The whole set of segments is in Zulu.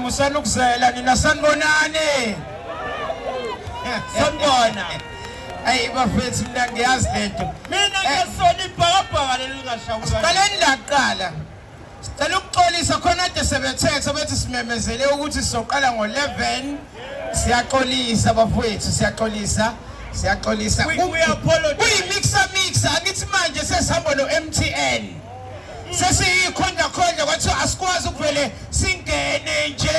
Musani ukuzela nina, sanibonani. Sanibona. Ayi bafethu, mina ngiyazi lento. Mina ngesona ibhakabhaka leli lingashawulwa. Siqaleni la kuqala. Sicela ukuxolisa khona kade sebethetha bethi simemezele ukuthi sizoqala ngo-11. Siyaxolisa bafowethu, siyaxolisa. Siyaxolisa. We apologize. Kuyi-mixer mixer, angithi manje sesihamba no-MTN. Sesiyikhonda khonda kwathiwa asikwazi ukuvele singene nje.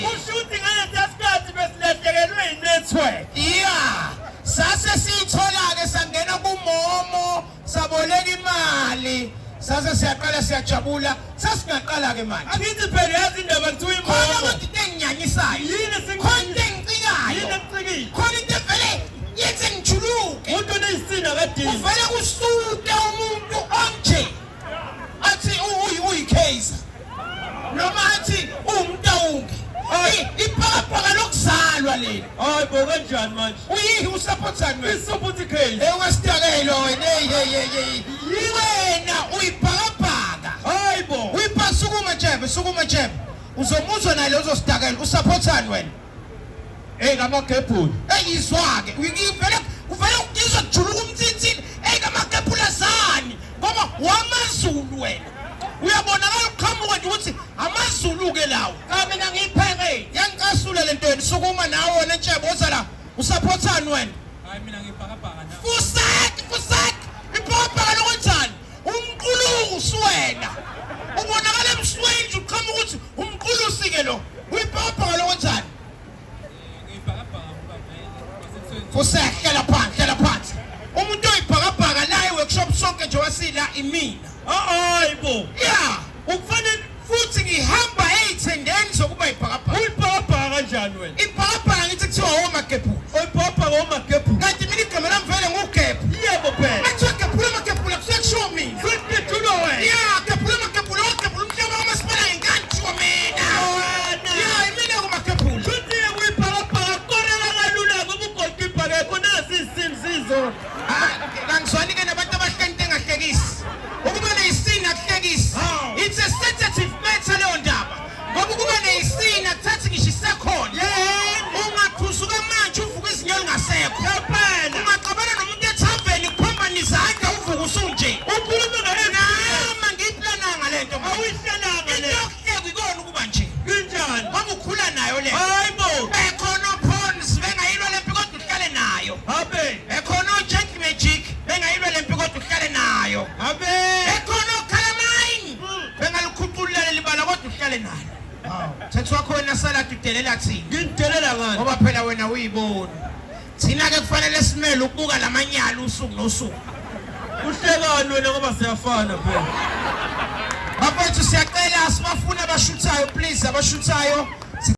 Kusho ukuthi ngalesiya sikhathi besilahlekelwe i-network. Yeah. Sase siyithola-ke, sangena kuMomo, saboleka imali, sase siyaqala siyajabula, sesingaqala-ke manje. Angithi phela yazi indaba kuthiwa Khona iMomo. kodwa into enginyanyisayo. Yini Khona into engicikayo. Yini ekucikile? Khona into evele yenze ngijuluke. Umuntu oneyisina kadini. Kuvele kusuke umuntu onje athi uyi-Kaizer noma athi uwumtawunge. Ibhakabhaka lokuzalwa leli. Hayi bo, kanjani manje? Uyihi usaphothani wena? Isupport iKaizer. Hey, ungasidakelo wena. Hey hey hey hey. Wena uyibhakabhaka. Hayi bo. Uyipha, sukuma Tshebe, sukuma Tshebe. Uzomuzwa naye lo uzosidakela. Usaphothani wena? Hey, ngamagebhula. Hey, izwa-ke. Vele kuvele kugizwa kujuluka umthinthini. Hey, ngamagebhulazani ngoba wamaZulu wena. Uyabonakala uqhamuka nje ukuthi amaZulu-ke lawo. Cha, mina ngiyipheke. Yangicasula le nto yenu. Sukuma nawe wena Ntshebe, woza la. Usaphothani wena? Hayi, mina ngibhakabhaka na. Fusek, fusek. Ibhakabhaka lokwenzani? Umqulusi wena. Ubonakala emsweni nje uqhamuka ukuthi umqulusi-ke lo. Uyibhakabhaka lokwenzani? Ngibhakabhaka ngoba vele kwasekuthweni Fusek, hlala phansi, hlala phansi. Umuntu oyibhakabhaka la e-workshop sonke nje wasila imina. Hayi bo. Yeah. Ukufanele Futhi ngihamba ey'thendeni zokuba ibhakabhaka. Uyibhakabhaka kanjani wena? Ibhakabhaka ngithi kuthiwa omagebhula. Uyibhakabhaka omagebhula. Kanti mina igama lami vele nguGebhu. Yebo phela. Kuthiwa gebhula amagebhula kusuke kushiwo mina. Kuqedulwa wena. Yeah, gebhula amagebhula, ogebhula umhlaba kamasipala ngenkani kushiwo mina. Wena. Yeah, imina kumagebhula. Futhi kuyibhakabhaka korela kalula ngoba ugoalkeeper akekho, nasi isini sizo. Ah, kangizwani-ke nabantu abahleka into engahlekisi. Ukuba neyisini akuhlekisi. Hawu. It's a sensitive matter leyo ndaba. Ngoba ukuba neyisini akuthathi ngisho isekhona. Yebo. Ungaqhuzuka manje uvuka izinyo lingasekho. Yaphela. Ungaxabana nomuntu ethaveni kuphambana izandla uvuka usunje. Ukhuluma ngale Nama ngiyiplananga le nto. Awuyihlalanga Into le. yokuhleka ikona ukuba nje. Kanjani? Ngoba ukhula nayo le. Hayi bo. Bekhona oPawns bengayilwa le mpi kodwa uhlale nayo. Habe. Bekhona o-Gentle Magic bengayilwa le mpi kodwa uhlale nayo. Habe. Bekhona oCalamine bengalikhuculula leli bala kodwa uhlale nalo. Mthetho wakho wena salad udelela thina. Ngidelela ngani? Ngoba phela wena uyibona. Thina ke kufanele simele ukubuka lamanyala usuku nosuku. Uhlekani wena ngoba siyafana phela. Bafethu, siyacela, sibafuna abashuthayo, please, abashuthayo.